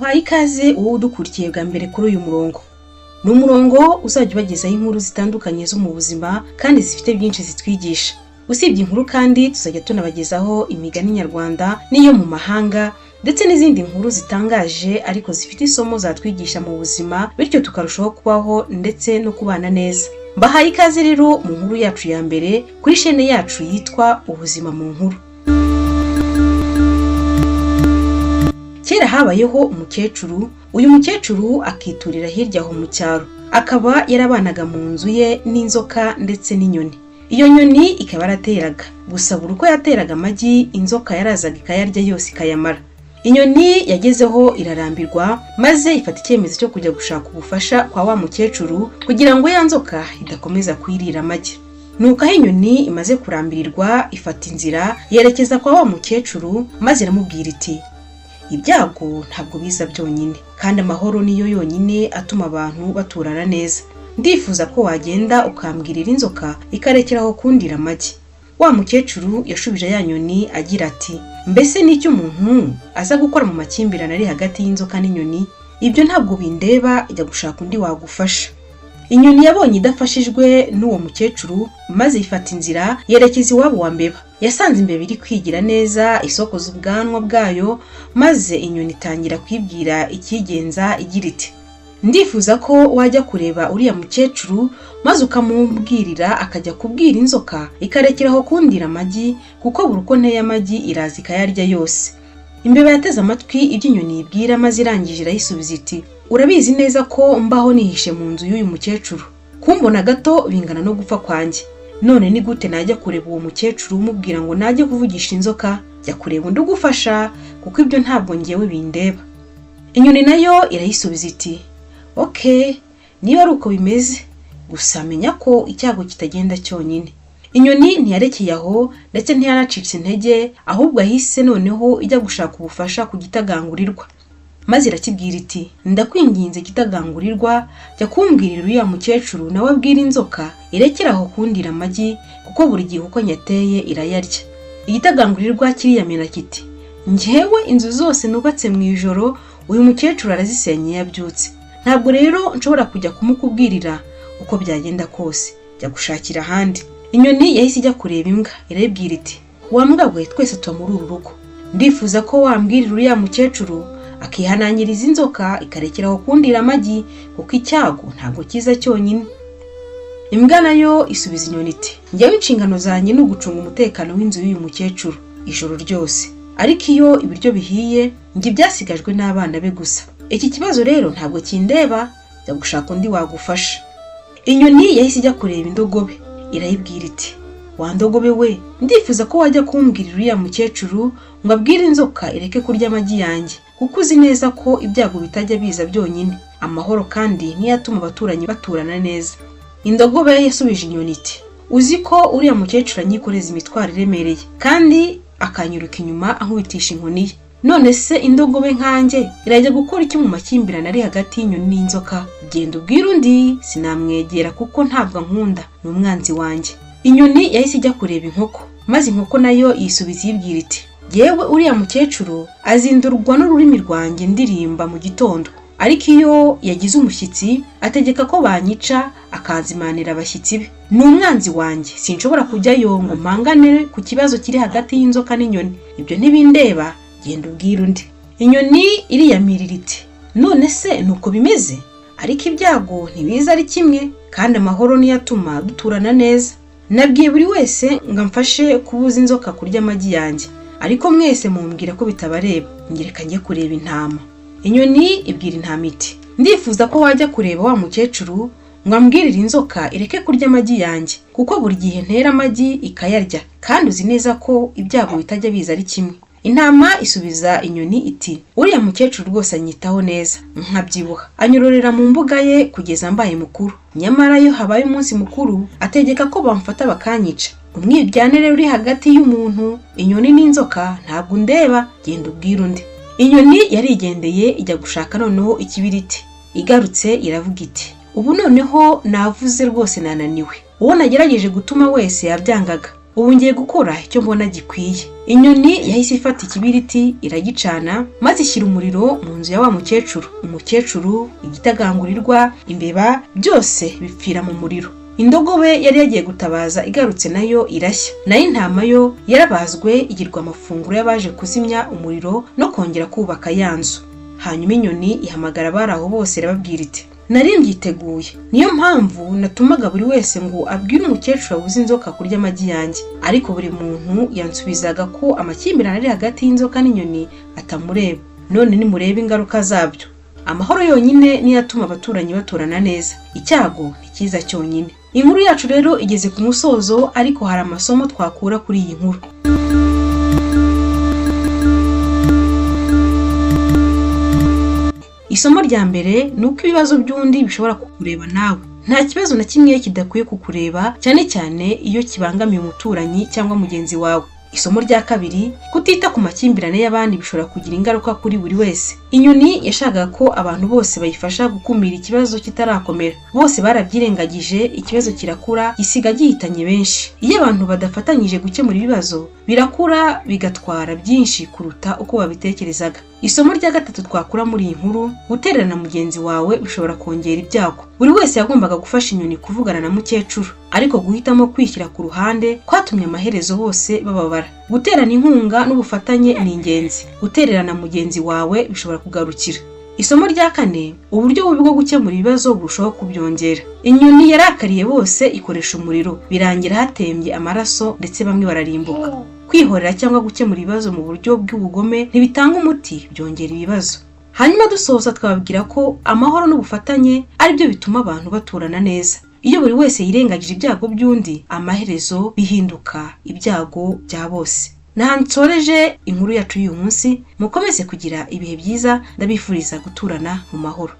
Uhaye ikaze wowe udukurikiye bwa mbere kuri uyu murongo. Ni umurongo uzajya ubagezaho inkuru zitandukanye zo mu buzima kandi zifite byinshi zitwigisha. Usibye inkuru kandi, tuzajya tunabagezaho imigani nyarwanda n'iyo mu mahanga, ndetse n'izindi nkuru zitangaje ariko zifite isomo zatwigisha mu buzima, bityo tukarushaho kubaho ndetse no kubana neza. Mbahaye ikaze rero mu nkuru yacu ya mbere kuri shene yacu yitwa Ubuzima mu Nkuru. Kera habayeho umukecuru. Uyu mukecuru akiturira hirya aho mu cyaro, akaba yarabanaga mu nzu ye n'inzoka ndetse n'inyoni. Iyo nyoni ikaba yarateraga, gusa buri uko yateraga amagi, inzoka yarazaga ikayarya yose, ikayamara. Inyoni yagezeho irarambirwa, maze ifata icyemezo cyo kujya gushaka ubufasha kwa wa mukecuru kugira ngo ya nzoka idakomeza kuyirira amagi. Nuko aho inyoni imaze kurambirirwa, ifata inzira yerekeza kwa wa mukecuru, maze iramubwira iti: "Ibyago ntabwo biza byonyine, kandi amahoro niyo yonyine atuma abantu baturana neza. Ndifuza ko wagenda ukambwirira inzoka ikarekeraho kundira amagi." Wa mukecuru yashubije ya nyoni agira ati: "Mbese n'icyo umuntu aza gukora mu makimbirane ari hagati y'inzoka n'inyoni? Ibyo ntabwo bindeba, jya gushaka undi wagufasha." Inyoni yabonye idafashijwe n'uwo mukecuru, maze ifata inzira yerekeza iwabo wa mbeba. Yasanze imbeba iri kwigira neza, isokoza ubwanwa bwayo, maze inyoni itangira kwibwira ikigenza igira iti: "Ndifuza ko wajya kureba uriya mukecuru, maze ukamubwirira akajya kubwira inzoka ikarekeraho kundira amagi, kuko buri uko nteye amagi iraza ikayarya yose." Imbeba yateze amatwi ibyo inyoni yibwira, maze irangije irayisubiza iti: "Urabizi neza ko mbaho nihishe mu nzu y'uyu mukecuru. Kumbona gato bingana no gupfa kwanjye. None ni gute najya kureba uwo mukecuru umubwira ngo najye kuvugisha inzoka? Jya kureba undi ugufasha, kuko ibyo ntabwo ngewe bindeba." Inyoni nayo irayisubiza iti: "Okay, niba ari uko bimeze, gusa menya ko icyago kitagenda cyonyine." Inyoni ntiyarekeye aho, ndetse ntiyanacitse intege, ahubwo ahise noneho ijya gushaka ubufasha ku gitagangurirwa, maze irakibwira iti: "Ndakwinginze kitagangurirwa, jya kumbwirira uriya mukecuru nawe abwira inzoka irekere aho kundira amagi, kuko buri gihe uko nyateye irayarya." Igitagangurirwa kiriyamira kiti: "Njyewe inzu zose nubatse mu ijoro, uyu mukecuru arazisenye iyo abyutse. Ntabwo rero nshobora kujya kumukubwirira uko byagenda kose. Jya gushakira ahandi." Inyoni yahise ijya kureba imbwa, irayibwira iti: "Wa mbwa we, twese tuba muri uru rugo. Ndifuza ko wambwirira uriya mukecuru akihanangiriza inzoka ikarekeraho kundira amagi, kuko icyago ntabwo kiza cyonyine." Imbwa nayo isubiza inyoni iti: "Njyewe inshingano zanjye ni ugucunga umutekano w'inzu y'uyu mukecuru ijoro ryose, ariko iyo ibiryo bihiye, njye ibyasigajwe n'abana be gusa. Iki kibazo rero ntabwo kindeba, jya gushaka undi wagufasha." Inyoni yahise ijya kureba indogobe, irayibwira iti: "Wa ndogobe we, ndifuza ko wajya kumbwirira uriya mukecuru ngo abwire inzoka ireke kurya amagi yanjye, kuko uzi neza ko ibyago bitajya biza byonyine. Amahoro kandi niyo atuma abaturanyi baturana neza." Indogobe yasubije inyoni iti: "Uzi ko uriya mukecuru anyikoreza imitwaro iremereye, kandi akanyiruka inyuma ankubitisha inkoni ye. None se indogobe nkanjye irajya gukora iki mu makimbirane ari hagati y'inyoni n'inzoka? Genda ubwire undi, sinamwegera kuko ntabwo ankunda, ni umwanzi wanjye." Inyoni yahise ijya kureba inkoko, maze inkoko nayo yisubiza iyibwira iti: "Yewe, uriya mukecuru azindurwa n'ururimi rwanjye ndirimba mu gitondo, ariko iyo yagize umushyitsi ategeka ko banyica, akanzimanira abashyitsi be. Ni umwanzi wanjye, sinshobora kujyayo ngo mpangane ku kibazo kiri hagati y'inzoka n'inyoni. Ibyo ntibindeba, genda ubwire undi." Inyoni iriyamirira iti: "None se ni uko bimeze? Ariko ibyago ntibiza ari kimwe, kandi amahoro niyo atuma duturana neza. Nabwiye buri wese ngo amfashe kubuza inzoka kurya amagi yanjye, ariko mwese mumbwira ko bitabareba. Ngereka njye kureba intama." Inyoni ibwira intama iti: "Ndifuza ko wajya kureba wa mukecuru ngo ambwirire inzoka ireke kurya amagi yanjye, kuko buri gihe ntera amagi ikayarya, kandi uzi neza ko ibyago bitajya biza ari kimwe." Intama isubiza inyoni iti: "Uriya mukecuru rwose anyitaho neza nkabyibuha, anyororera mu mbuga ye kugeza mbaye mukuru. Nyamara iyo habaye umunsi mukuru, ategeka ko bamfata bakanyica. Umwiryane rero uri hagati y'umuntu, inyoni n'inzoka ntabwo undeba, genda ubwire undi." Inyoni yarigendeye ijya gushaka noneho ikibiriti. Igarutse iravuga iti: "Ubu noneho navuze rwose, nananiwe. Uwo nagerageje gutuma wese yabyangaga." Ubu ngiye gukora icyo mbona gikwiye. Inyoni yahise ifata ikibiriti iragicana, maze ishyira umuriro mu nzu ya wa mukecuru. Umukecuru, igitagangurirwa, imbeba, byose bipfira mu muriro. Indogobe yari yagiye gutabaza igarutse nayo irashya. Nayo intama yo yarabazwe igirwa amafunguro y'abaje kuzimya umuriro no kongera kubaka ya nzu. Hanyuma inyoni ihamagara abari aho bose irababwira iti: "Nari mbyiteguye, niyo mpamvu natumaga buri wese ngo abwire umukecuru abuze inzoka kurya amagi yanjye, ariko buri muntu yansubizaga ko amakimbirane ari hagati y'inzoka n'inyoni atamureba. None nimurebe ingaruka zabyo. Amahoro yonyine niyo atuma abaturanyi baturana neza, icyago ntikiza cyonyine." Inkuru yacu rero igeze ku musozo, ariko hari amasomo twakura kuri iyi nkuru. Isomo rya mbere ni uko ibibazo by'undi bishobora kukureba nawe. Nta kibazo na kimwe kidakwiye kukureba, cyane cyane iyo kibangamiye umuturanyi cyangwa mugenzi wawe. Isomo rya kabiri, kutita ku makimbirane y'abandi bishobora kugira ingaruka kuri buri wese. Inyoni yashakaga ko abantu bose bayifasha gukumira ikibazo kitarakomera. Bose barabyirengagije, ikibazo kirakura gisiga gihitanye benshi. Iyo abantu badafatanyije gukemura ibibazo, birakura bigatwara byinshi kuruta uko babitekerezaga. Isomo rya gatatu twakura muri iyi nkuru, gutererana mugenzi wawe bishobora kongera ibyago. Buri wese yagombaga gufasha inyoni kuvugana na mukecuru, ariko guhitamo kwishyira ku ruhande kwatumye amaherezo bose bababara. Guterana inkunga n'ubufatanye ni ingenzi. Gutererana mugenzi wawe bishobora kugarukira. Isomo rya kane, uburyo bubi bwo gukemura ibibazo burushaho kubyongera. Inyoni yarakariye bose ikoresha umuriro, birangira hatembye amaraso ndetse bamwe bararimbuka. Kwihorera cyangwa gukemura ibibazo mu buryo bw'ubugome ntibitanga umuti, byongera ibibazo. Hanyuma dusoza twababwira ko amahoro n'ubufatanye ari byo bituma abantu baturana neza. Iyo buri wese yirengagije ibyago by'undi, amaherezo bihinduka ibyago bya bose. Naha nsoreje inkuru yacu y'uyu munsi. Mukomeze kugira ibihe byiza, ndabifuriza guturana mu mahoro.